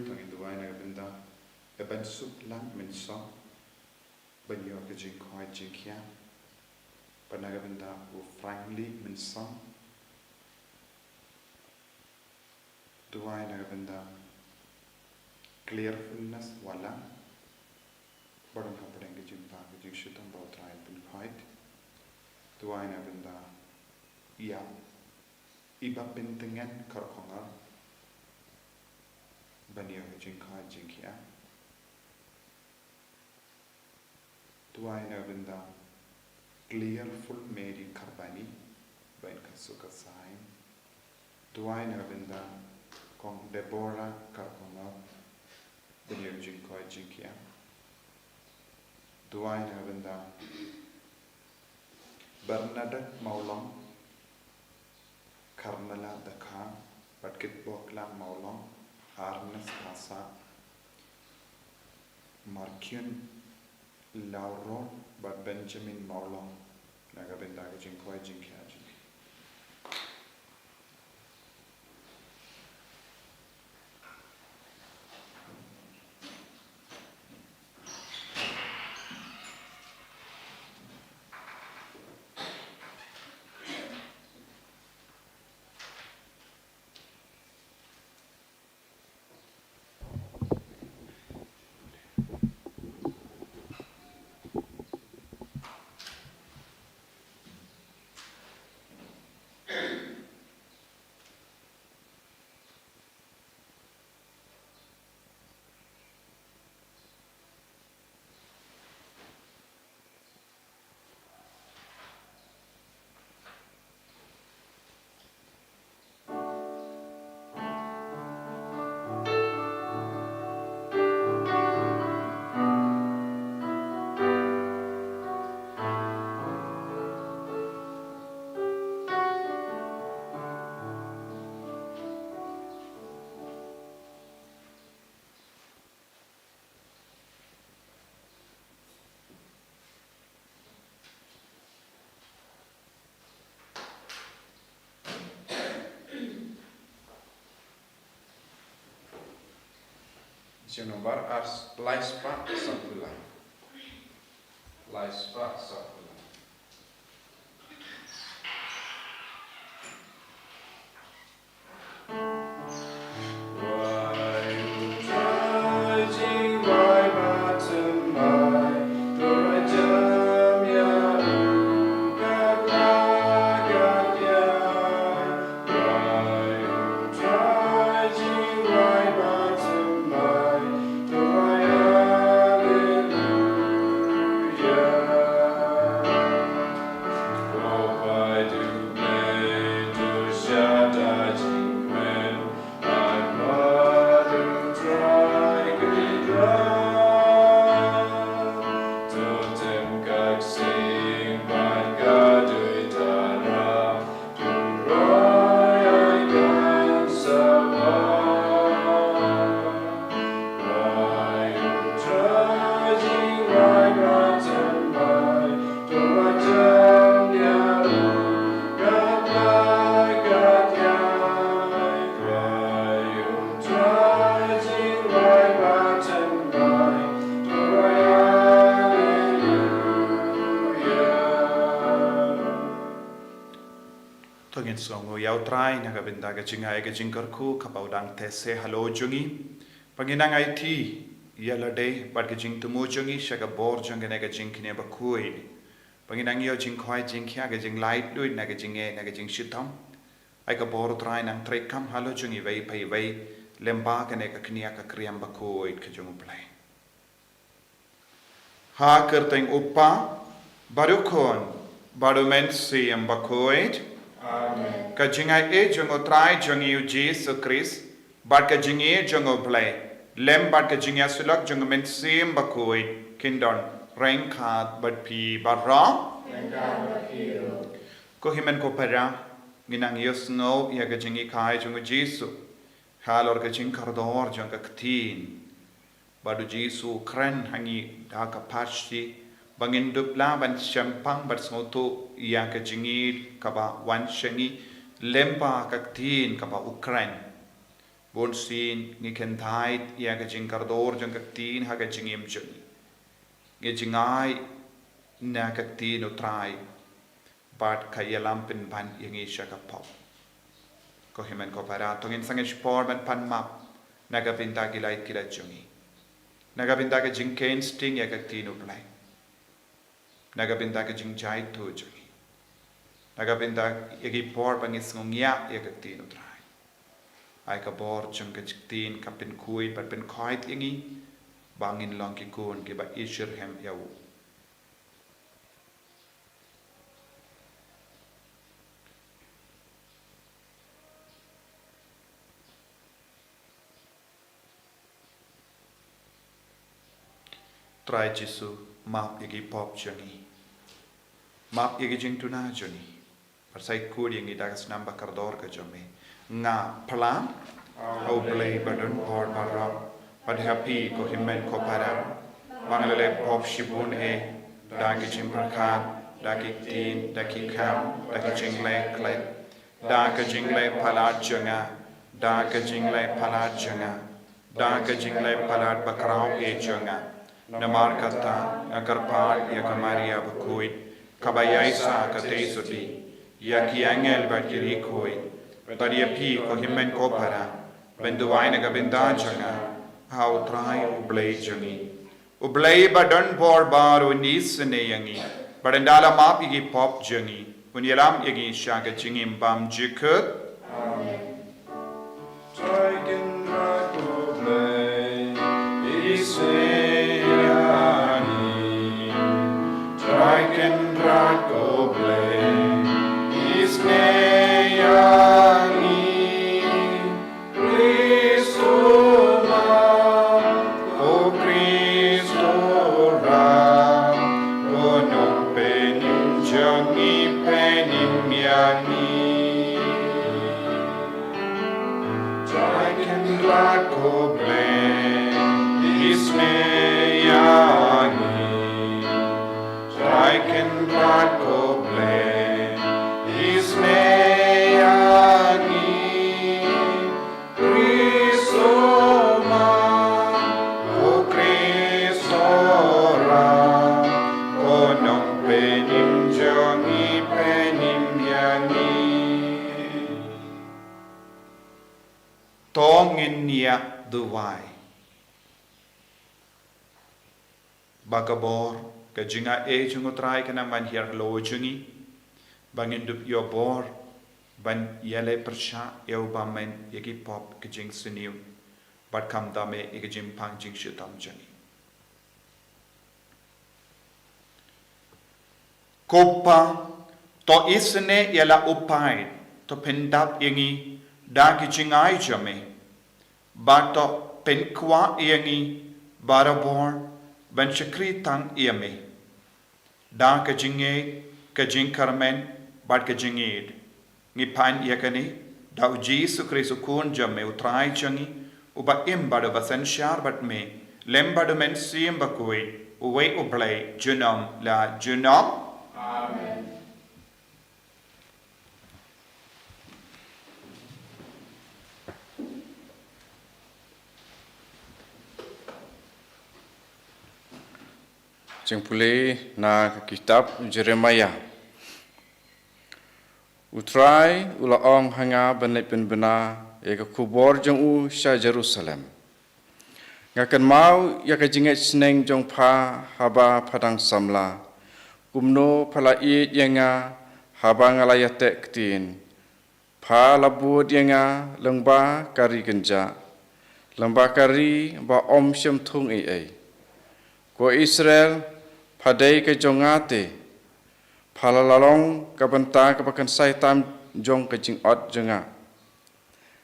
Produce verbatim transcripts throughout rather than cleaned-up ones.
Tang in duwai na ka bynta Eban Suk Lang Mynsong, ban ïoh ka jingkhoit jingkhiah. Bad na ka bynta u Franklin Mynsong, duwai na ka bynta Clearfulness Walang, bad un hapdeng ka jingpang ka jingshitom ba U Trai un pynkhoit. Duwai na ka bynta ïa i Bapyntngen Kharkongor, ban ïoh ka jingkhoit jingkhiah. Duwai na ka bynta Clearful Mary Kharbani, ba in khasu ka sain. Duwai na ka bynta Kong Deborah Kharkongor, ban ïoh ka jingkhoit jingkhiah. Duwai na ka bynta Bernadette Mawlong, Carmela Dakha, bad Kitbok Lang Mawlong, Arnes Pasa, Markiun Laurot, bad Benjamin Mawlong, na ka bynta ka jingkhoit jingkhiah jong ki. Jingmut ar, lai spah sawphew lai. Lai spah sawphew lai. To ngin sngewnguh ïa U Trai na ka bynta ka jingai ka jingkyrkhu kaba u dang teh seh halor jong ngi. Ba ngin nang aiti ïa lade bad ka jingthmu jong ngi sha ka bor jong kane ka jingkñia bakhuid. Ba ngin nang ïoh jingkhoit jingkhiah, ka jinglaitluid na ka jingeh na ka jingshitom. Ai ka bor U Trai nang treikam halor jong ngi iwei pa iwei, lem bad kane ka kñia ka kriam bakhuid ka jong U Blei. Ha ka kyrteng U Kpa, bad U Khun, bad U Mynsiem Bakhuid. Amen. Ka jingaiei jong U Trai jong ngi U Jisu Khrist, bad ka jingïeit jong U Blei, lem bad ka jingïasyllok jong U Mynsiem Bakhuid, kin don ryngkat bad phi baroh. Ryngkat bad phi ruh. Ko hynmen ko para, ngin nang ïohsngew ïa ka jinghikai jong U Jisu halor ka jingkordor jong ka ktien. Bad U Jisu u kren ha ngi da ka pharshi ba ngin dup lah ban shemphang bad sngewthuh ïa ka jingïeit kaba wan sha ngi lem bad ka ktien kaba u kren. Bun sien ngi kyntait ïa ka jingkordor jong ka ktien ha ka jingim jong ngi. Ngi jngai na ka ktien U Trai bad ka ïalam pynban ïa ngi sha ka pop. Ko hynmen ko para, to ngin sangeh shipor ban pan map na ka bynta ki lait ki lait jong ngi, na ka bynta ka jingkheiñ sting ïa ka ktien U Blei, na ka bynta ka jingjaituh jong ngi, na ka bynta ïa ki por ba ngi sngewngiah ïa ka ktien U Trai. Ai ka bor jong ka ktien ka pynkhuid bad pynkhuid ïa ngi ba ngin long ki khun kiba isyrhem ïa U. Trai Jisu, map ïa ki pop jong ngi, map ïa ki jingduna jong ngi, bad sa khuid ïa ngi da ka snam ba kordor ka jong Me. Nga phla ha U Blei ba don bor baroh, bad ha phi ko hynmen ko para, ba nga la leh pop shibun eh, da ki jingpyrkhat, da ki ktien, da ki kam, da ki jingleh khlem, da ka jingleh palat jong nga, da ka jingleh palat jong nga, da ka jingleh palat bakhraw eh jong nga. Namar kata nga kyrpad ïa ka Maria bakhuid, kaba ïaisah katei sutdi, ïa ki angel bad ki riewkhuid, bad ïa phi ko hynmen ko para, ban duwai na ka bynta jong nga ha U Trai U Blei jong ngi. U Blei ba don bor baroh un isynei ïa ngi, bad un da la map ïa ki pop jong ngi, un ïalam ïa ngi sha ka jingim bymjukut. Amen. Trai Kynrad ko Blei, isynei ïa ngi. Trai Kynrad ko Blei, isynei ïa ngi. Khrist u map, ko Khrist u ram, ko Nongpynim jong ngi, pynim ïa ngi. Trai Kynrad ko Blei, isynei ïa ngi. Trai Kynrad ko Blei, isynei ïa ngi. Khrist u map, ko Khrist u ram, ko Nongpynim jong ngi, pynim ïa ngi. To ngin ïa duwai. Ba ka bor, ka jingaiei jong U Trai kan nang ban hiar halor jong ngi, ba ngin dup ïoh bor ban ïaleh pyrshah ïa U Bymman ïa ki pop, ka jingsniew, bad khamtam eh ïa ka jingpang jingshitom jong ngi. Ko Pa, to isynei ïa la u paid, to pyndap ïa ngi da ki jingai jong Me, bad to pynkwah ïa ngi barabor ban shakri tang ïa Me da ka jingngeit, ka jingkyrmen, bad ka jingïeid. Ngi pan ïa kane da U Jisu Khrist, U Khun jong Me, U Trai jong ngi, uba im bad uba synshar bad Me lem bad U Mynsiem Bakhuid, uwei U Blei, junom la junom. Amen. Jingpule na ka kitab Jeremaïah. U Trai u la ong ha nga ban leit pynbna ïa ka khubor jong U sha Jerusalem. Nga kynmaw ïa ka jingngeit sneng jong pha haba pha dang samla, kumno pha la ïeit ïa nga haba nga la ïateh ktien. Pha la bud ïa nga lyngba ka ri kynjah, lyngba ka ri ba ym shym thung ei ei. Ko Israel, pha dei ka jong nga te, pha la long ka bynta kaba kynsai tam jong ka jingot jong nga.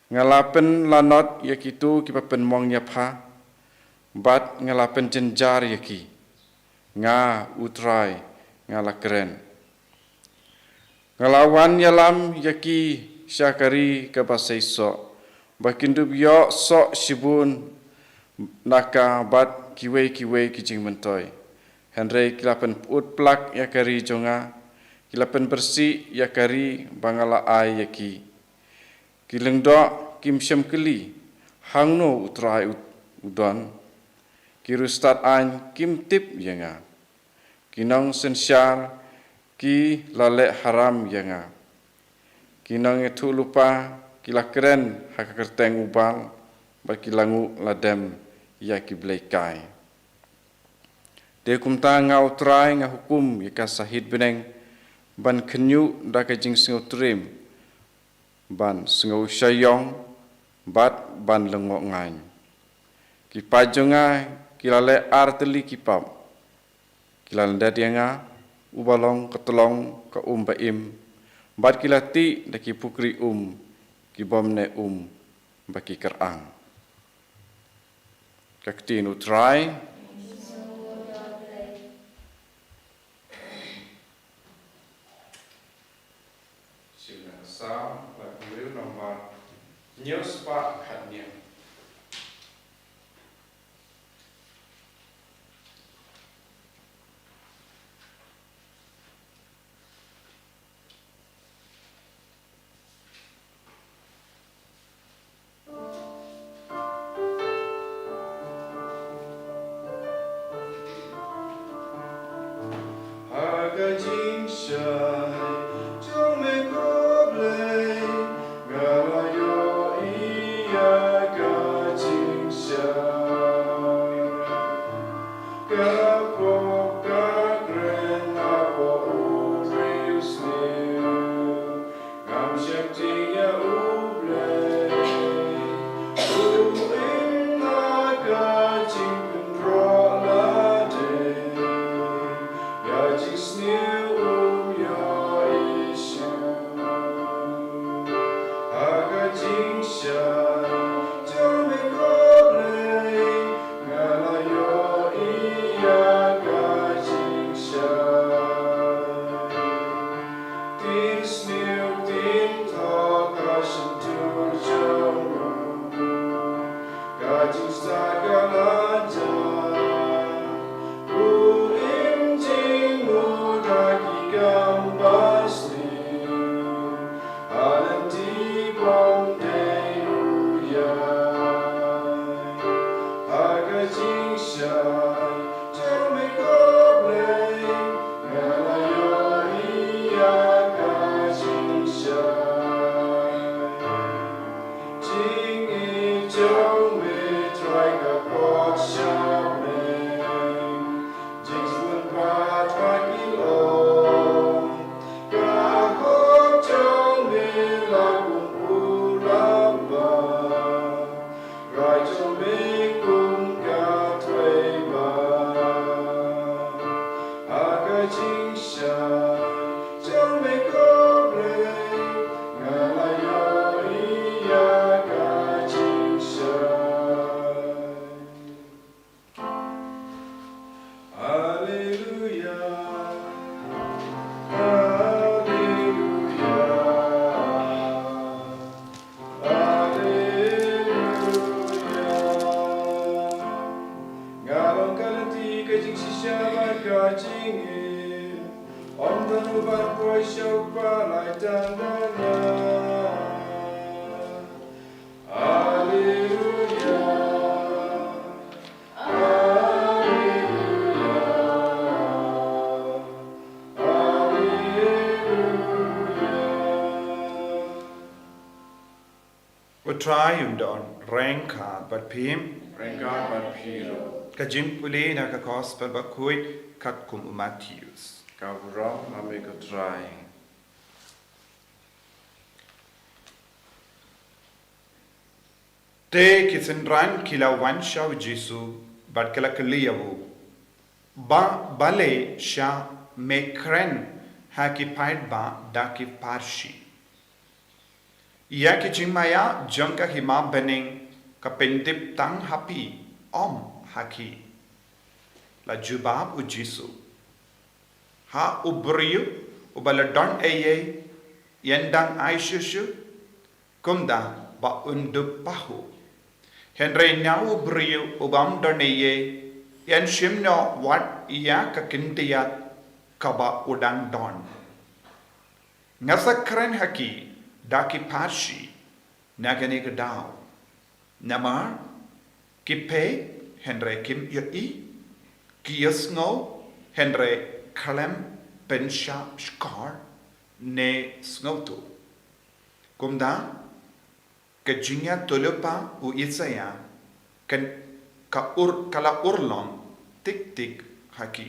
Nga la pynlanot ïa kito kiba pynmong ïa pha, bad nga la pynjynjar ïa ki. Nga U Trai nga la kren. Nga la wan ïalam ïa ki sha ka ri kaba seisoh, ba kin dup ïoh soh shibun na ka bad kiwei kiwei ki jingmyntoi. Hynrei ki la pynput plak ïa ka ri jong nga, ki la pynbyrsih ïa ka ri ba nga la ai ïa ki. Ki lyngdoh kim shym kylli, Hangno u Trai u, u don? Ki riewstad aiñ kim tip ïa nga. Ki nongsynshar ki la leh haram ïa nga. Ki nongïathuhlypa ki la kren ha ka kyrteng u Baal, bad ki la nguh lade ïa ki blei kai. Te kumta nga u Trai nga hukum ïa ka sahit bneng ban khynñiuh da ka jingsngewtriem, ban sngewshaïong, bad ban lyngngoh ngaiñ. Ki paid jong nga ki la leh ar tylli ki pap. Ki la lyndet ïa nga, uba long ka tyllong ka um ba im, bad ki la tih da ki pukri um, ki bym ne um, ba ki kyrang. Ka ktien u Trai. Shisha Salm, la kumne nombar hynñiew spah khathynñiew. Ha ka jingshai jong me ko Blei, nga la ïohi ïa ka jingshai. Ka pop ka kren hapoh u riewsniew. Ngam sheptieng ïa U Blei. U im ha ka jingpynroh lade. Ïa jingsniew um ïohi shuh. Ha ka jingshai jong me ko Blei, nga la ïohi ïa ka jingshai. Tin sniew tin thoh ka shyntur jong u. Ka jingstad ka la jia. U im jingmut ha ki kam ba sniew. Ha lynti bym dei u ïai. Ha ka jingshai jong me ko Blei, nga la ïohi ïa ka jingshai. Jingïeit jong me Trai ka kot sha bneng. Jingsngewbha Trai ki long. Ka hok jong me la kum u lampa. Rai jong me kum ka twei ba. Ha ka jingshai jong me ko Blei, nga la ïohi ïa ka jingshai. Alleluia. Alleluia. Alleluia. Nga long ka lynti, ka jingshisha bad ka jingim. Ym don uban poi sha u Kpa, lai tang da nga. Alleluia. Alleluia. Alleluia. U Trai un don ryngkat bad phi. Ryngkat bad phi ruh. Ka jingpule na ka Gospel bakhuid katkum u Mathaios. Ka burom ïa me ko Trai. Te ki synran ki la wan sha u Jisu bad ki la kylli ïa u, ba, balei sha me kren ha ki paidbah da ki pharshi? Ïa ki jingmaïa jong ka hima bneng ka pyndep tang ha phi, ym ha ki. La jubab u Jisu, ha u briew uba la don eiei, yn dang ai shuh shuh, kumta ba un dup pahuh. Hynrei na u briew u bym don eiei, yn shim noh wat ïa ka khyndiat kaba u dang don. Nga sa kren ha ki da ki pharshi na kane ka daw. Namar ki peit hynrei kim ïohi, ki ïohsngew hynrei khlem pynshah shkor ne sngewthuh. Kumta ka jingïathuhlypa u Isaïah kan ka ur ka la urlong tik tik ha ki.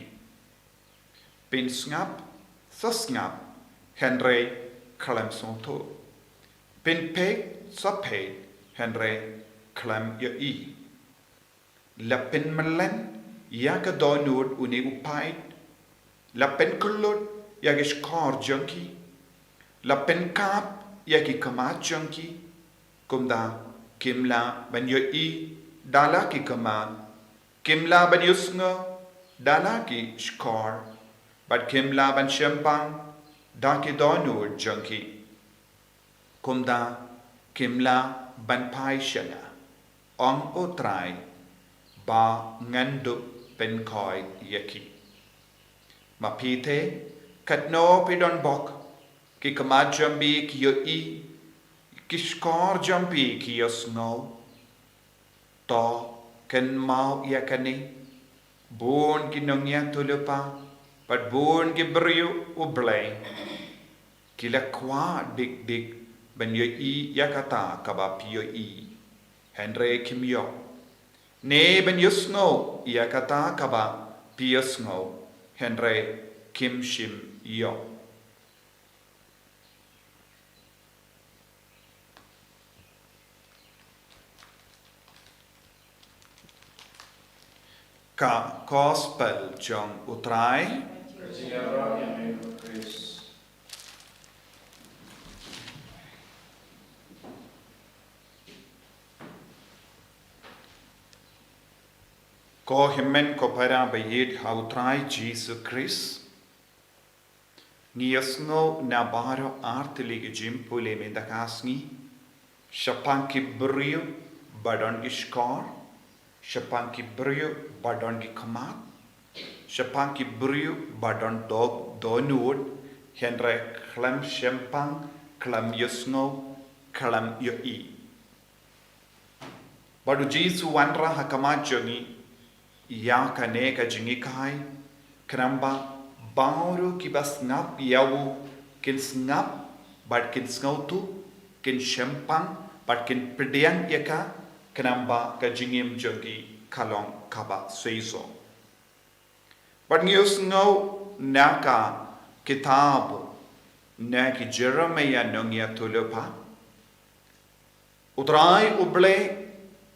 Pynsngap sa sngap hynrei khlem sngewthuh. Pynpeit sa peit hynrei khlem ïohi. La pynmlien ïa ka dohnud une u paid. La pynkyllut ïa ki shkor jong ki. La pynkap ïa ki khmat jong ki. Kumta kim lah ban ïohi da la ki khmat. Kim lah ban ïohsngew da la ki shkor. Bad kim lah ban shemphang da ki dohnud jong ki. Kumta kim lah ban phai sha nga, ong u Trai, ba ngan dup pynkhoit ïa ki. Ma phi te, katno phi don bok, ki khmat jong phi ki ïohi, ki shkor jong phi ki ïohsngew. To kynmaw ïa kane, bun ki nongïathuhlypa bad bun ki briew U Blei ki la kwah dik dik ban ïohi ïa kata kaba phi ïohi, hynrei kim ïoh, ne ban ïohsngew ïa kata kaba phi ïohsngew, hynrei kim shym ïoh. Ka Gospel jong U Trai. Ko hynmen ko para ba ïeit ha U Trai Jisu Khrist. Ngi ïohsngew na baroh artylli ki jingpule mynta ka sngi. Shaphang ki briew ba don ki shkor, shaphang ki briew ba don ki khmat, shaphang ki briew ba don do-, dohnud, hynrei khlem shemphang, khlem ïohsngew, khlem ïohi. Bad U Jisu u wanrah ha khmat jong ngi ïa kane ka jinghikai, khnang ba baroh kiba sngap ïa u kin sngap bad kin sngewthuh, kin shemphang bad kin pdiang ïa ka, khnang ba ka jingim jong ki ka long kaba seisoh. Bad ngi ïohsngew na ka kitab na ki Jeremiah nongïathuhlypa. U Trai U Blei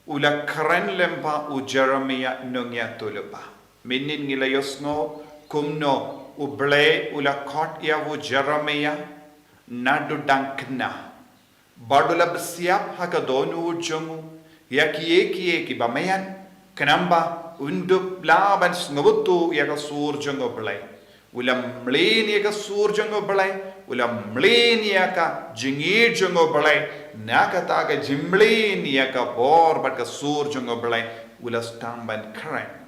u la kren lyngba u Jeremiah nongïathuhlypa. Mynnin ngi la ïohsngew kumno U Blei u la khot ïa u Jeremiah naduh dang khynnah. Bad u la bsiap ha ka dohnud jong u ïa kiei kiei kiba miat, khnang ba un dup lah ban sngewthuh ïa ka sur jong U Blei. U la mlien ïa ka sur jong U Blei, u la mlien ïa ka jingïeit jong U Blei, na kata ka jingmlien ïa ka bor bad ka sur jong U Blei, u la sdang ban kren.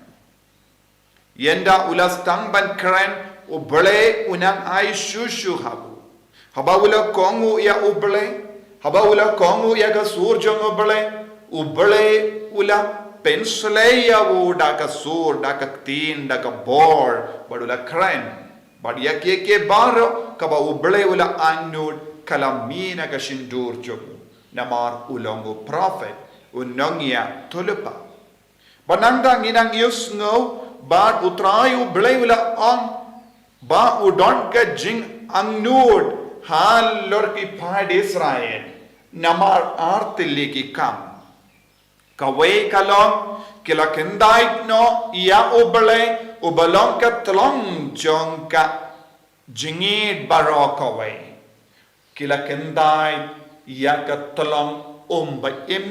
Ynda u la sdang ban kren, U Blei u nang ai shuh shuh ha u. Haba u la kohnguh ïa U Blei, haba u la kohnguh ïa ka sur jong U Blei, U Blei u la pynsleh ïa u da ka sur, da ka ktien, da ka bor, bad u la kren. Bad ïa kiei kiei baroh kaba U Blei u la angnud ka la mih na ka shyntur jong u. Namar u long u prophet, u nongïathuhlypa. Bad nangta ngi nang ïohsngew ba U Trai U Blei u la ong ba u don ka jingangnud halor ki paid Israel namar artylli ki kam. Kawei ka long ki la khyndai noh ïa U Blei uba long ka tyllong jong ka jingïeit baroh kawei. Ki la khyndai ïa ka tyllong um ba im,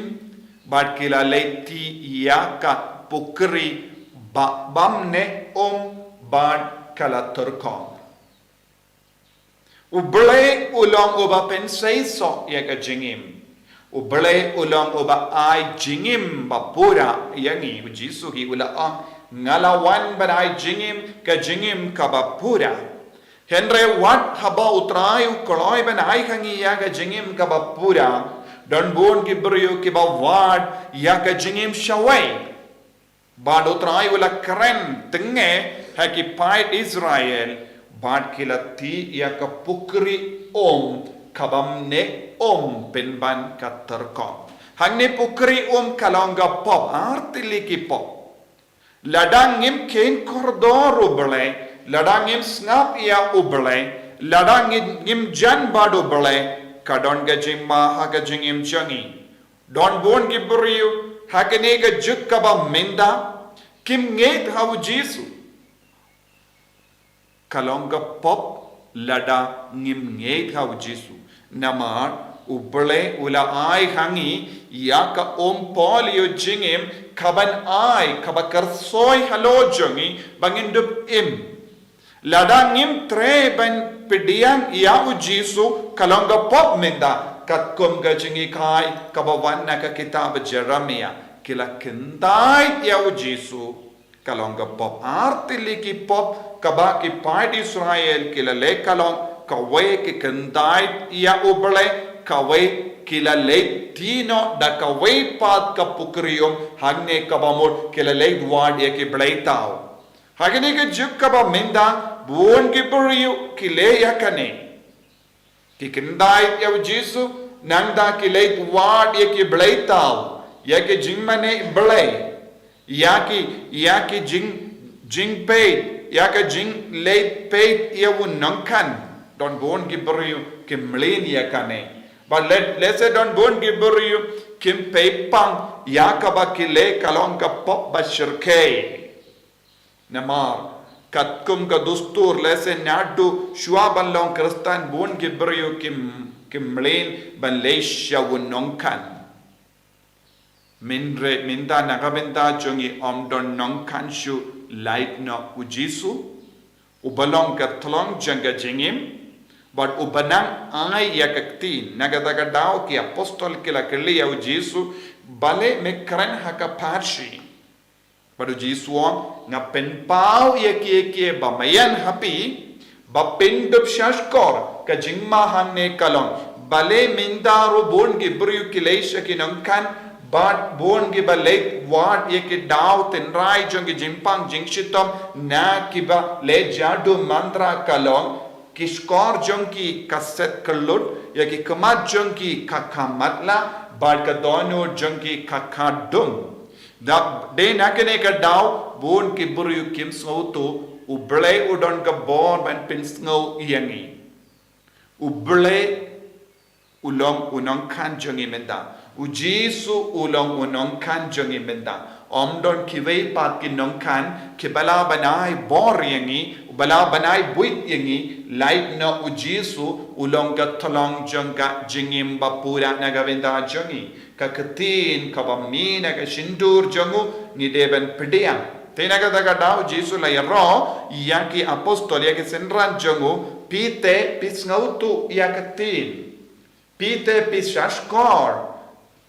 bad ki la leit ïa ka pukri ba bym neh um, bad ka la tyrkhong. U Blei u long uba pynseisoh ïa ka jingim. U Blei u long uba ai jingim ba pura ïa ngi. U Jisu hi u la ong, nga la wan ban ai jingim, ka jingim kaba pura. Hynrei wat haba U Trai u kloi ban ai ha ngi ïa ka jingim kaba pura, Don bun ki briew kiba wad ïa ka jingim shawei. Bad u Trai u la kren teng ha ki paid Israel, bad ki la tih ïa ka pukri um kaba ym ne um pynban ka tyrkhong. Hangne pukri um ka long ka pop, artylli ki pop. Lada ngim kheiñ kordor U Blei, lada ngim sngap ïa U Blei, lada ngim, ngim jan bad U Blei, ka don ka jingma ha ka jingim jong ngi. Don bun ki briew ha kane ka juk kaba mynta kim ngeit ha U Jisu. Ka long ka pop lada ngim ngeit ha U Jisu. Namar U Blei u la ai ha ngi ïa ka um pop ïa u jingim kaban ai, kaba kyrsoi halor jong ngi ba ngin dup im. Lada ngim treh ban pdiang ïa U Jisu, ka long ka pop mynta, katkum ka jinghikai kaba wan na ka kitab Jeremiah, ki la kyntait ïa U Jisu. Ka long ka pop, artylli ki pop kaba ki paid Israel ki la leh, ka long kawei ki kyntait ïa U Blei, kawei ki la leit tih noh da kawei pat ka pukri um, hangne kaba mut ki la leit wad ïa ki blei thaw. Ha kane ka juk kaba mynta, bun ki briew ki leh ïa kane. Ki kyntait ïa U Jisu, nangta ki leit wad ïa ki blei thaw, ïa ki jingmane blei, ïa ki, ïa ki jing, jingpeit, ïa ka jingleit peit ïa u nongkhan. Don bun ki briew ki mlien ïa kane. Bad leh, lehse don bun ki briew kim peit pang ïa kaba ki leh, ka long ka pop ba shyrkhei. Namar katkum ka dustur, lehse naduh shuwa ban long Khristan, bun ki briew kim, kim mlien ban leit sha u nongkhan. Mynre, mynta na ka bynta jong ngi ym don nongkhan shuh, lait noh U Jisu, uba long ka thlong jong ka jingim, bad uba nang ai ïa ka ktien. Na kata ka daw ki apostol ki la kylli ïa U Jisu, balei me kren ha ka pharshi? Bad U Jisu u ong, nga pynpaw ïa kiei kiei ba ma ïan ha phi, ba phin dup shahshkor. Ka jingma hangne ka long, balei mynta ruh bun ki briew ki leit sha ki nongkhan, bad bun kiba leit wad ïa ki daw tynrai jong ki jingpang jingshitom na kiba leh jadu mantra, ka long ki shkor jong ki ka set kyllut, ïa ki khmat jong ki ka kha matlah, bad ka dohnud jong ki ka kha dum. Da, dei na kane ka daw bun ki briew kim sngewthuh U Blei u don ka bor ban pynsngew ïa ngi. U Blei u long u nongkhan jong ngi mynta. U Jisu u long u nongkhan jong ngi mynta. Ym don kiwei pat ki nongkhan kiba lah ban ai bor ïa ngi, ba lah ban ai buit ïa ngi, lait noh U Jisu, u long ka thlong jong ka jingim ba pura na ka bynta jong ngi. Ka ktien kaba mih na ka shyntur jong u ngi dei ban pdiang. Te na kata ka daw U Jisu u la ïaroh ïa ki apostol, ïa ki synran jong u, phi te phi sngewthuh ïa ka ktien. Phi te phi shahshkor.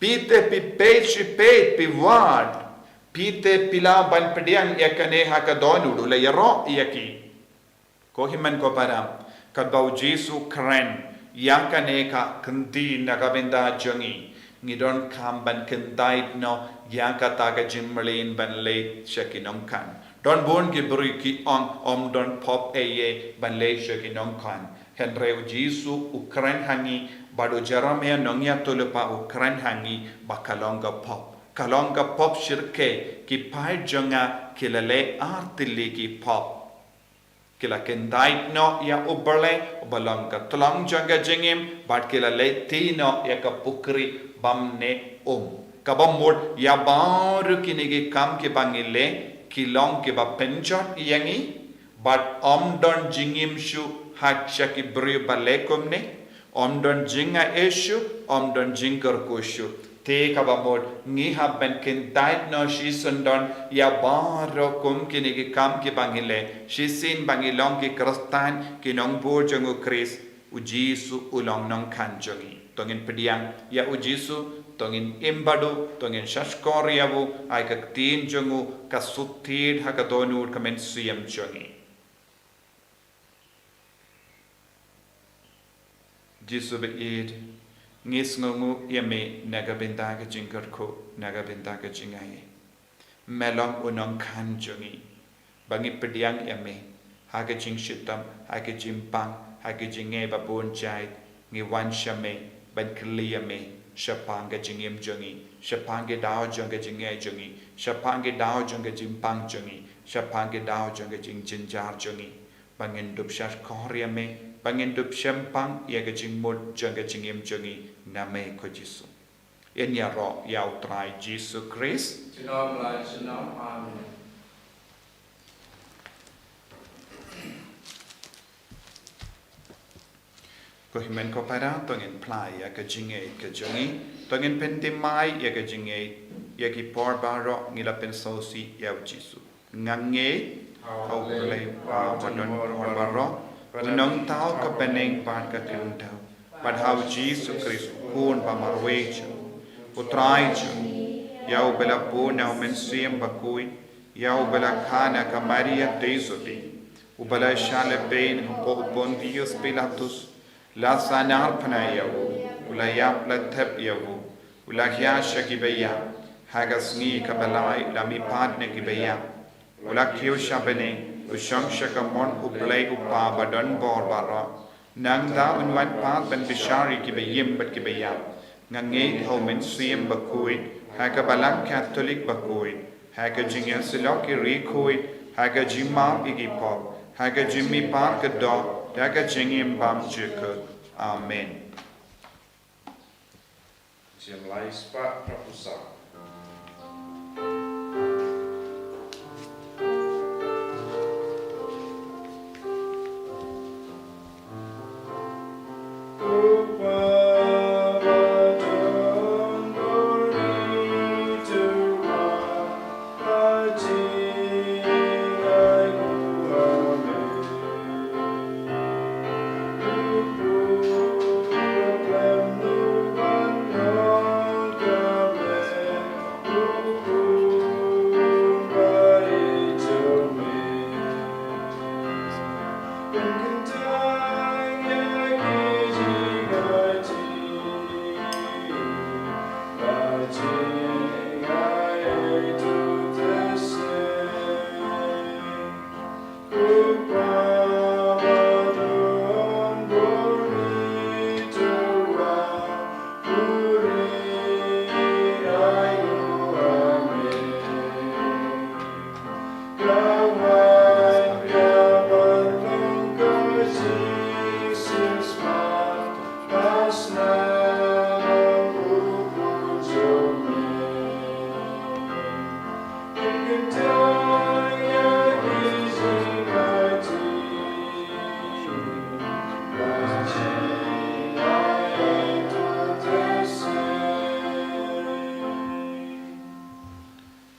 Phi te phi peit shi peit, phi wad. Phi te phi lah ban pdiang ïa kane ha ka dohnud, u la ïaroh ïa ki. Ko hynmen ko para, katba U Jisu u kren ïa kane ka ktien na ka bynta jong ngi, ngi donkam ban kyntait noh ïa kata ka jingmlien ban leit sha ki nongkhan. Don bun ki briew ki ong ym don pop ei ei ban leit sha ki nongkhan. Hynrei U Jisu u kren ha ngi, bad u Jeremiah nongïathuhlypa u kren ha ngi ba ka long ka pop. Ka long ka pop shyrkhei, ki paid jong nga ki la leh artylli ki pop. Ki la kyntait noh ïa U Blei uba long ka thlong jong ka jingim, bad ki la leit tih noh ïa ka pukri bym ne um. Kaba mut ïa baroh kine ki kam kiba ngi leh ki long kiba pynjot ïa ngi, bad ym don jingim shuh ha sha ki briew ba leh kumne, ym don jingaiei shuh, ym don jingkyrkhu shuh. Te kaba mut ngi hap ban kyntait noh shisyndon ïa baroh kum kine ki kam kiba ngi leh, shisien ba ngi long ki Khristan, ki nongbud jong U Khrist. U Jisu u long nongkhan jong ngi. To ngin pdiang ïa U Jisu, to ngin im bad u, to ngin shahshkor ïa u, ai ka ktien jong u ka suk thied ha ka dohnud ka mynsiem jong ngi. Jisu ba ïeit, Ngi sngewnguh ïa me na ka bynta ka jingkyrkhu, na ka bynta ka jingaiei. Me long u nongkhan jong ngi. Ba ngi pdiang ïa me ha ka jingshitom, ha ka jingpang, ha ka jingngeit ba bun jait. Ngi wan sha me ban kylli ïa me shaphang ka jingim jong ngi, shaphang ki daw jong ka jingngeit jong ngi, shaphang ki daw jong ka jingpang jong ngi, shaphang ki daw jong ka jingjynjar jong ngi. Ba ngin dup shah kor ïa me, ba ngin dup shempang ïa ka jingmut jong ka jingim jong ngi na me ko Jisu. Yn ïaroh ïa u Trai Jisu Khrist. Junom la junom. Amen. Ko hynmen ko para, to ngin phla ïa ka jingngeit ka jong ngi, to ngin pynthymmai ïa ka jingngeit, ïa ki por baroh ngi la pynsngewsih ïa u Jisu. Nga ngeit ha u Blei u Kpa badonbor baroh, u nongthaw ka bneng bad ka khyndew, bad ha u Jisu Khrist u Khun ba marwei jong u Trai jong ngi, ïa uba la bun na u Mynsiem Bakhuid, ïa uba la kha na ka Maria Theisotti, uba la shah lehbeiñ hapoh u Pontius Pilatus, la sahnarphna ïa u, u la ïap la thep ïa u, u la hiar sha kiba ïap, ha ka sngi kaba lai u la mihpat na kiba ïap, u la kiew sha bneng, u shong sha kamon u Blei u Kpa badonbor baroh. Nangta un wan pat ban bishar ïa kiba im bad kiba ïap. Nga ngeit ha u Mynsiem Bakhuid, ha ka Balang Katholik bakhuid, ha ka jingïasyllok ïa ki riewkhuid, ha ka jingmap ïa ki pop, ha ka jingmihpat ka doh, ha ka jingim bymjukut. Amen. Jingmlai spah phraphew saw.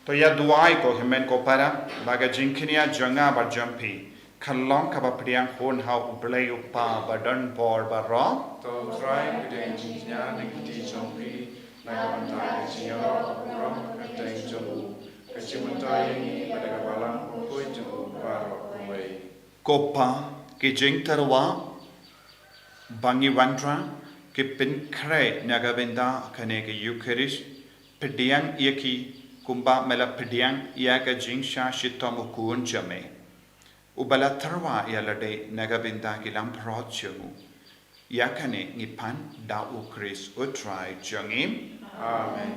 To ïa duwai ko hynmen ko para, ba ka jingkñia jong nga bad jong phi kan long kaba pdiang hun ha u Blei u Kpa badonbor baroh. To u Trai pdiang jingkñia na ka kti jong phi, na ka bynta ka jingïaroh ka burom ka kyrteng jong u, ka jingmyntoi ïa ngi bad ka Balang bakhuid jong u baroh kawei. Ko Pa, ki jingtyrwa ba ngi wanrah, ki pynkhreh na ka bynta kane ka Eukharist, pdiang ïa ki kumba me la pdiang ïa ka jingshah shitom u Khun jong me, uba la tyrwa ïa lade na ka bynta ki langbrot jong u. Ïa kane ngi pan da u Khrist u Trai jong ngi. Amen.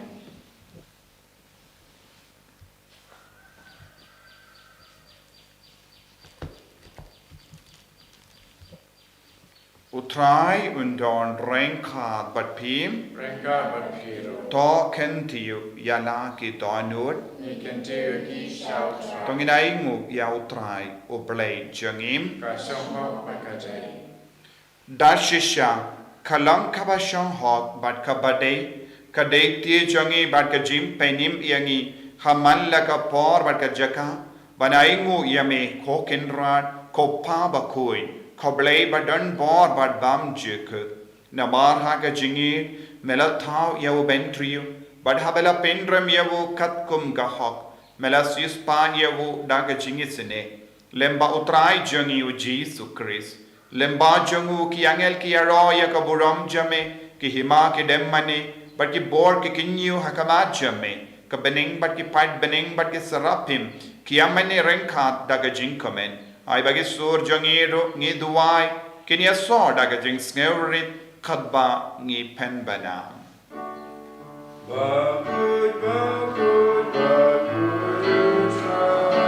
U Trai un don ryngkat bad phi. Ryngkat bad phi ruh. To kyntiew ïa la ki dohnud. Ngi kyntiew ïa ki sha u Trai. To ngin ainguh ïa u Trai u Blei jong ngi. Ka shong hok bad ka dei. Da shisha ka long kaba shong hok bad kaba dei, ka dei ti jong ngi bad ka jingpynim ïa ngi ha man la ka por bad ka jaka ban ainguh ïa me ko Kynrad, ko Pa bakhuid, ko Blei badonbor bad bymjukut. Namar ha ka jingïeit me la thaw ïa u Bynriew, bad haba la pynrem ïa u katkum ka hok me la siewspah ïa u da ka jingisynei. Lem bad u Trai jong ngi u Jisu Khrist, lem bad jong u ki angel ki ïaroh ïa ka burom jong me, Ki hima ki dem mane, bad ki bor ki kynñiew ha khmat jong me, ka bneng bad ki paid bneng bad ki seraphim, ki ïa mane ryngkat da ka jingkmen. Ai ba ki sur jong ngi ruh ngi duwai, kin ïasoh da ka jingsngewrit, katba ngi pynbna. Bakhuid, bakhuid, bakhuid, U Trai.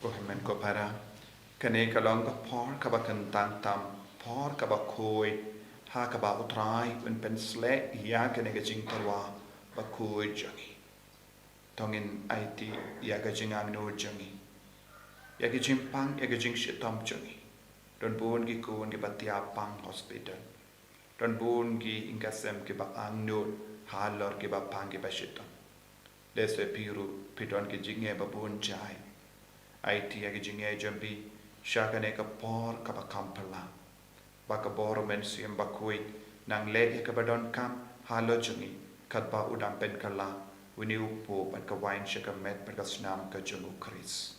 Ko hynmen ko para, kane ka long ka por kaba kyntang tam, por kaba khuid, ha kaba U Trai un pynsleh ïa kane ka jingtyrwa bakhuid jong ngi. To ngin aiti ïa ka jingangnud jong ngi, ïa ka jingpang, ïa ka jingshitom jong ngi. Don bun ki khun kiba thiah pang hospital. Don bun ki ïing ki sem kiba angnud halor kiba pang kiba shitom. Lehse phi ruh phi don ki jingeh ba bun jait. Aiti ïa ki jingeh jong phi sha kane ka por kaba kham phylla, ba ka bor U Mynsiem Bakhuid nang leh ïa kaba donkam halor jong ngi, katba u dang pynkylla une u puh bad ka waiñ sha ka met bad ka snam ka jong U Khrist.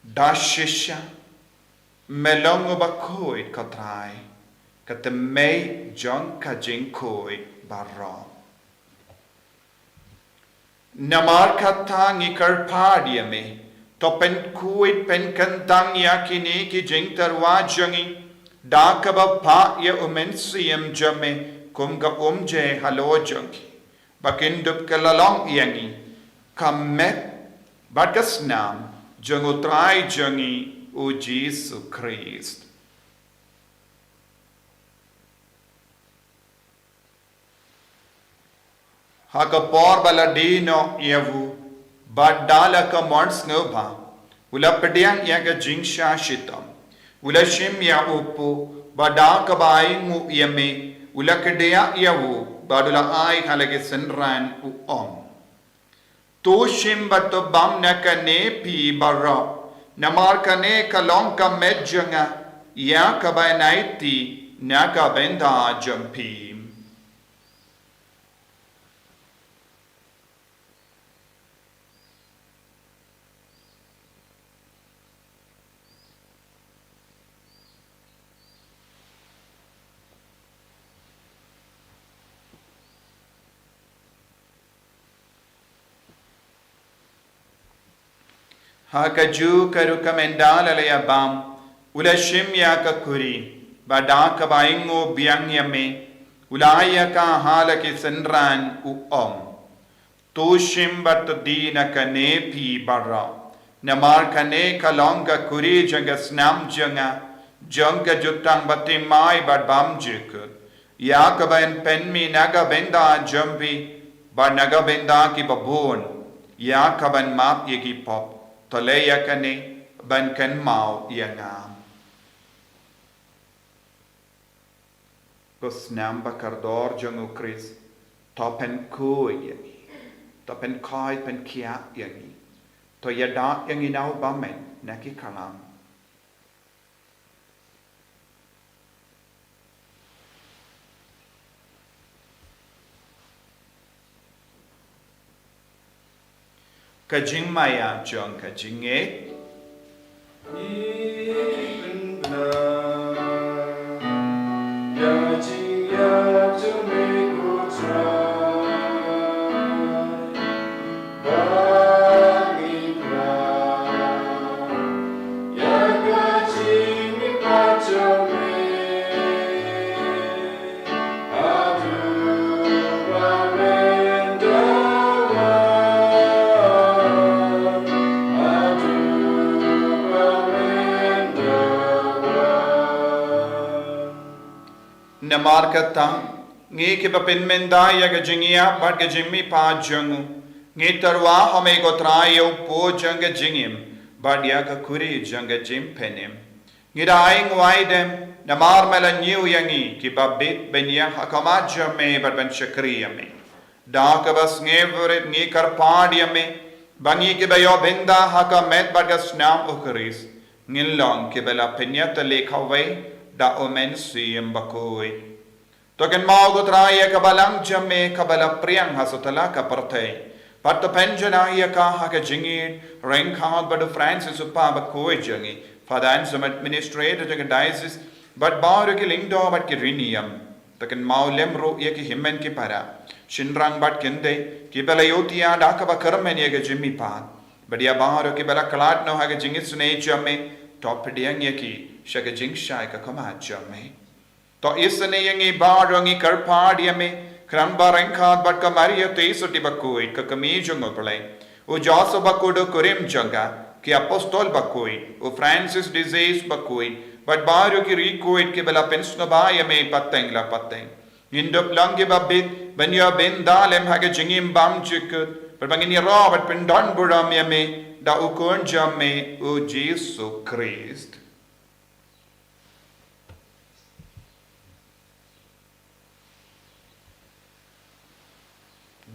Da shisha me long uba khuid, ko Trai, ka tymmen jong ka jingkhuid baroh. Namar kata ngi kyrpad ïa me, to pynkhuid pynkyntang ïa kine ki jingtyrwa jong ngi da kaba phah ïa U Mynsiem jong me kum ka umjai halor jong ki, ba kin dup ka la long ïa ngi ka met bad ka snam jong U Trai jong ngi U Jisu Khrist. Ha ka por ba la die noh ïa u, bad da la ka mon sngewbha, u la pdiang ïa ka jingshah shitom. U la shim ïa u puh, bad da kaba ainguh ïa me, u la kdiah ïa u, bad u la ai ha la ki synran, u ong: To shim bad to bam na kane phi baroh, namar kane ka long ka met jong nga, ïa kaba ngan aiti na ka bynta jong phi. Ha kajuh ka rukom ynda la ïa bam, u la shim ïa ka khuri, bad da kaba ainguh biang ïa me, u la ai ïa ka ha la ki synran, u ong: To shim bad to die na kane phi baroh, namar kane ka long ka khuri jong ka snam jong nga, jong ka jutang bathymmai bad bymjukut, ïa kaban pynmih na ka bynta jong phi bad na ka bynta kiba bun, ïa kaban map ïa ki pop. To leh ïa kane ban kynmaw ïa nga. Ko snam ba kordor jong U Khrist, to pynkhuid ïa ngi, to pynkhuid pynkhiah ïa ngi, to ïada ïa ngi na u bymman na ki khlam. Ka jingmaïa jong ka jingngeit. Namar kata, ngi kiba pynmynta ïa ka jingïap bad ka jingmihpat jong u, ngi tyrwa ha me ko Trai ïa u po jong ka jingim bad ïa ka khuri jong ka jingpynim. Ngi da ai nguai dem, namar me la ñiew ïa ngi kiba bit ban ïeng ha khmat jong me bad ban shakri ïa me. Da kaba sngewrit ngi kyrpad ïa me, ba ngi kiba ïoh bynta ha ka met bad ka snam u Khrist, ngin long kiba la pynïatylli kawei da u Mynsiem Bakhuid. To kynmaw ko Trai ïa ka balang jong me kaba la pdiang ha satlak ka pyrthei. Bad to pynjanai ïa ka ha ka jingïeit ryngkat bad u Francis u Pa bakhuid jong ngi, Father Anselm administrator jong ka diocese, bad baroh ki lyngdoh bad ki riewniam. To kynmaw lem ruh ïa ki hynmen ki para, shynrang bad kynthei, kiba la ïohthiah da kaba kyrmen ïa ka jingmihpat. Bad ïa baroh kiba la khlad noh ha ka jingisynei jong me, to pdiang ïa ki sha ka jingshai ka khmat jong me. To isynei ïa ngi baroh, ngi kyrpad ïa me, khnang ba ryngkat bad ka Maria Theisotti bakhuid, ka kmie jong u Blei, u Joseph bakhuid u kurim jong ka, ki apostol bakhuid, u Francis de Sales bakhuid, bad baroh ki riewkhuid kiba la pynsngewbha ïa me pateng la pateng, ngin dup long kiba bit ban ïoh bynta lem ha ka jingim bymjukut, bad ba ngin ïaroh bad pyndonburom ïa me da u Khun jong me u Jisu Khrist.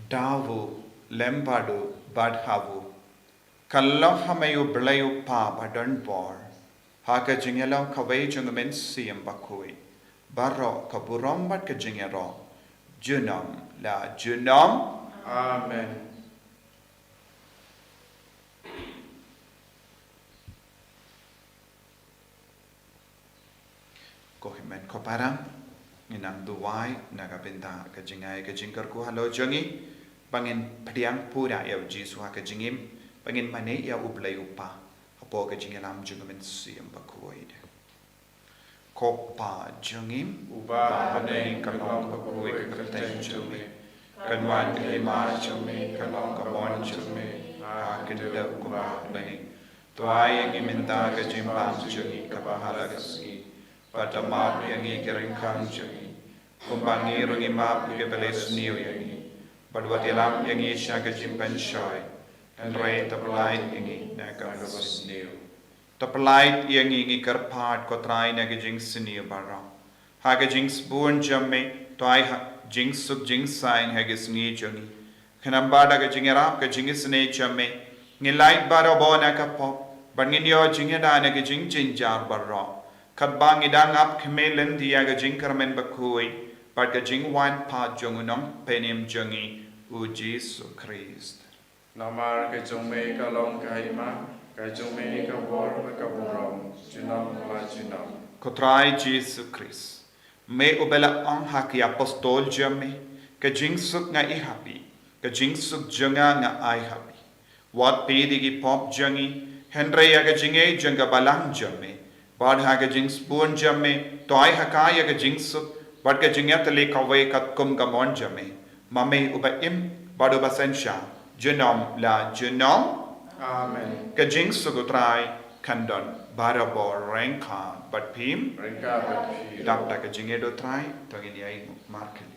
Da u, lem bad u, bad ha u, ka long ha me u Blei u Kpa badonbor, ha ka jingïalong kawei jong u Mynsiem Bakhuid, baroh ka burom bad ka jingïaroh, junom la junom. Amen. Ko hynmen ko para, ngin nang duwai na ka bynta ka jingai ka jingkyrkhu halor jong ngi, ba ngin pdiang pura ïa u Jisu ha ka jingim, ba ngin mane ïa u Blei u Kpa hapoh ka jingïalam jong u Mynsiem Bakhuid. Ko Kpa jong ngi, uba ha bneng, ka long bakhuid ka kyrteng jong me, kan wan ka hima jong me, kan long ka mon jong me ha ka kynja kumba ha bneng. To ai ïa ngi mynta ka jingbam jong ngi kaba ha la ka sngi, bad to map ïa ngi ki ryngkang jong ngi, kumba ngi ruh ngi map ïa kiba leh sniew ïa ngi, bad wat ïalam ïa ngi sha ka jingpynshoi, hynrei to pyllait ïa ngi na ka kaba sniew. To pyllait ïa ngi, ngi kyrpad ko Trai, na ka jingsniew baroh. Ha ka jingsbun jong me, to ai ha jingsuk jingsaiñ ha ka sngi jong ngi. Khnang ba da ka jingïarap ka jingisynei jong me, ngin lait barabor na ka pop, bad ngin ïoh jingïada na ka jingjynjar baroh, katba ngi dang ap khmih lynti ïa ka jingkyrmen bakhuid bad ka jingwan pat jong u Nongpynim jong ngi, u Jisu Khrist. Namar ka jong me ka long ka hima, ka jong me ka bor bad ka burom, junom la junom. Ko Trai Jisu Khrist, me uba la ong ha ki apostol jong me, ka jingsuk nga ai ha phi, ka jingsuk jong nga nga ai ha phi. Wat peit ïa ki pop jong ngi, hynrei ïa ka jingngeit jong ka balang jong me. Bad ha ka jingsbun jong me, to ai ha ka ïa ka jingsuk bad ka jingïatylli kawei katkum ka mon jong me, ma me uba im bad uba synshar, junom la junom. Amen. Ka jingsuk u Trai kan don barabor ryngkat bad phi. Ryngkat bad phi. Dap da ka jingïeit u Trai, to ngin ïainguh markhlieh.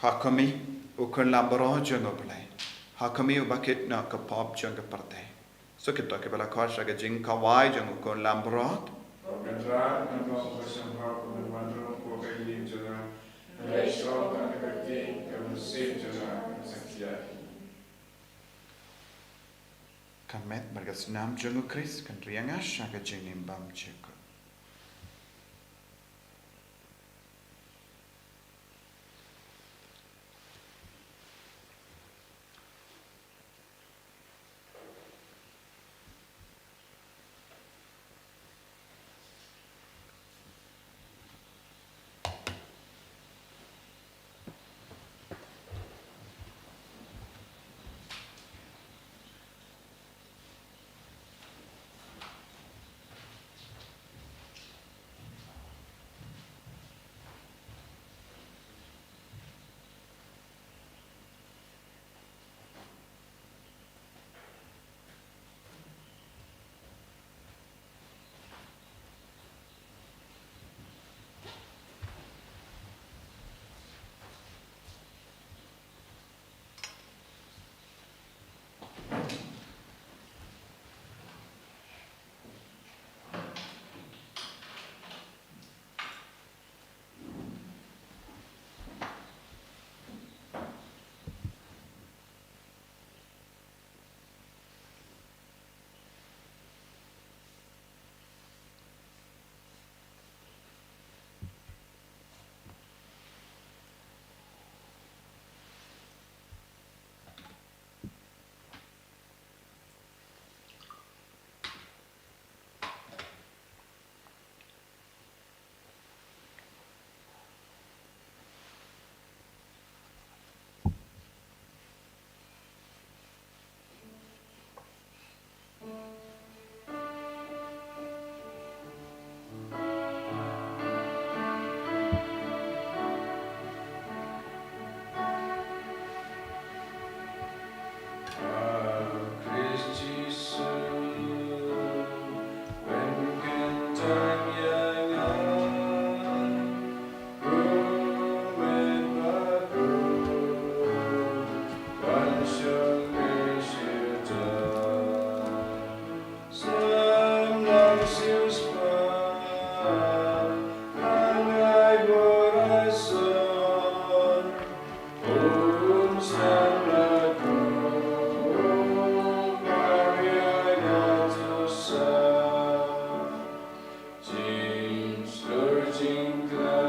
Ha kumne, u khun lam baroh jong u Blei, ha ka miu bakit na ka pop jong ka pyrthei. Sa kito kiba la khot sha ka jingkawei jong u khun lambrot. Ka met bad ka snam jong u Khrist kan riang sha ka jingim bymjukut.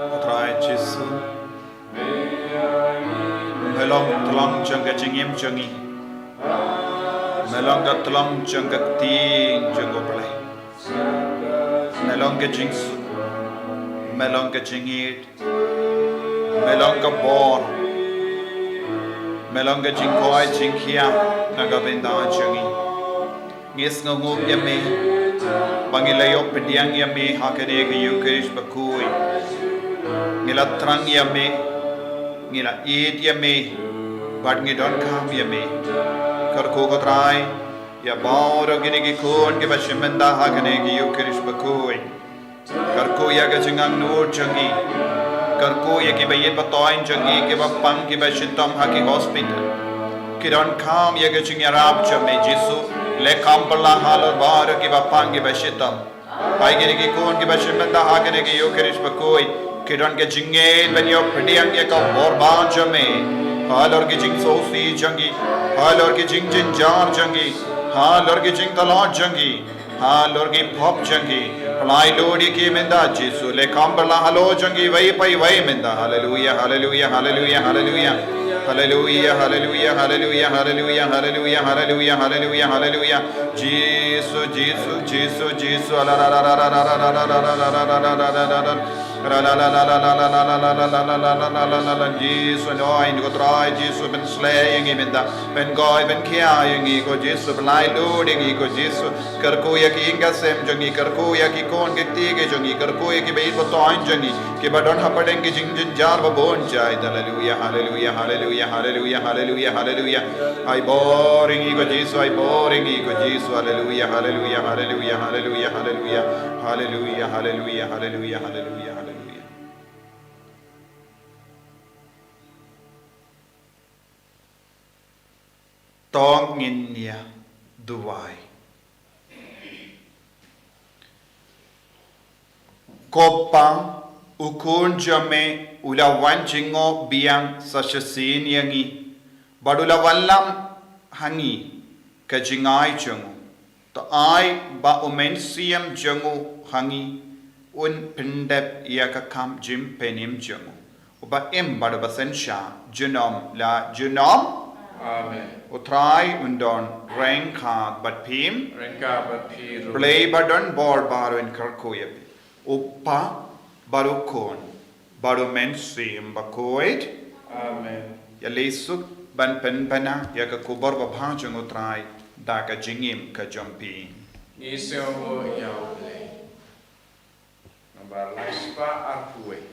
Ko Trai Jisu, me long tlong jong ka jingim jong ngi. Me long ka tlong jong ka ktien jong U Blei. Me long ka jingsuk. Me long ka jingïeit. Me long ka bor. Me long ka jingkoit jingkhiah na ka bynta jong ngi. Ngi sngewnguh ïa me ba ngi la ïoh pdiang ïa me ha kane ka Ïukharist bakhuid. Ngi la thrang ïa me, ngi la ïeit ïa me, bad ngi donkam ïa me. Kyrkhu ko Trai ïa baroh kine ki khun kiba shim bynta ha kane ka Ïukharist bakhuid. Kyrkhu ïa ka jingangnud jong ngi. Kyrkhu ïa kiba ïeit ba thoiñ jong ngi, kiba pang kiba shitom ha ki hospital. Ki donkam ïa ka jingïarap jong me Jisu. Leh kham pynlah halor baroh kiba pang kiba shitom. Ai kine ki khun kiba shim bynta ha kane ka Ïukharist bakhuid, ki don ka jingngeit ban ïoh pdiang ïa ka bor ban jong me. Halor ki jingsngewsih jong ngi, halor ki jingjynjar jong ngi, halor ki jingtlot jong ngi. Halor ki pop jong ngi. Pynlait lut ïa ki mynta Jisu. Leh kham pynlah halor jong ngi iwei pa iwei mynta. Haleluia, haleluia, haleluia, haleluia. Haleluia, haleluia, haleluia, haleluia, haleluia, haleluia, haleluia, haleluia. Jisu, Jisu, Jisu, Jisu. Jisu, anoint ko Trai Jisu, pynsleh ïa ngi mynta. Pynkoit, pynkhia ïa ngi ko Jisu, pynlait lut ïa ngi ko Jisu. Kyrkhu ïa ki ïing ki sem jong ngi, kyrkhu ïa ki khun ki kti ki jong ngi, kyrkhu ïa kiba ïeit ba thoiñ jong ngi, kiba don hapdeng ki jingjynjar ba bun jait. Haleluia, haleluia, haleluia, haleluia, haleluia, haleluia. Ai bor ïa ngi ko Jisu, ai bor ïa ngi ko Jisu. Haleluia, haleluia, haleluia, haleluia, haleluia. Haleluia, haleluia, haleluia, haleluia, haleluia. To ngin ïa duwai. Ko Pa, u Khun jong me u la wan jngoh biang sa shisien ïa ngi, bad u la wallam ha ngi ka jingai jong u. To ai ba u Mynsiem jong u ha ngi un pyndep ïa ka kam jingpynim jong u, uba im bad uba synshar junom la junom. Amen. U Trai un don ryngkat bad phi. Ryngkat bad phi ruh. Blei ba don bor baroh un kyrkhu ïa phi, u Pa bad u Khun bad u Mynsiem Bakhuid. Amen. Ïa leit suk ban pynbna ïa ka khubor babha jong u Trai da ka jingim ka jong phi. Ngi sngewbha ïa u Blei. Nambar lai spah arphew wei.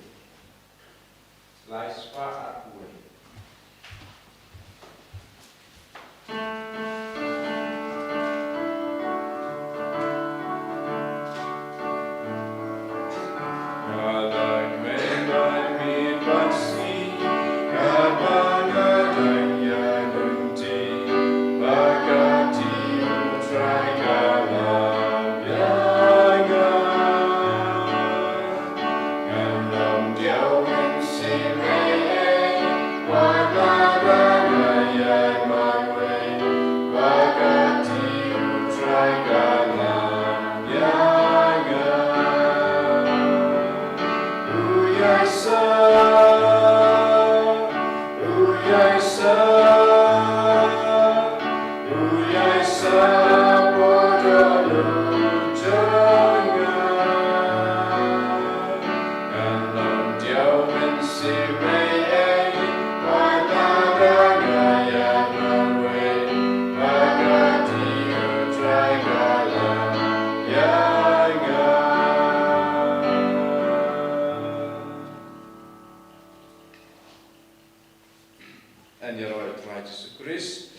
Lai spah arphew wei. Yn ïaroh ïa u Trai Jisu Khrist.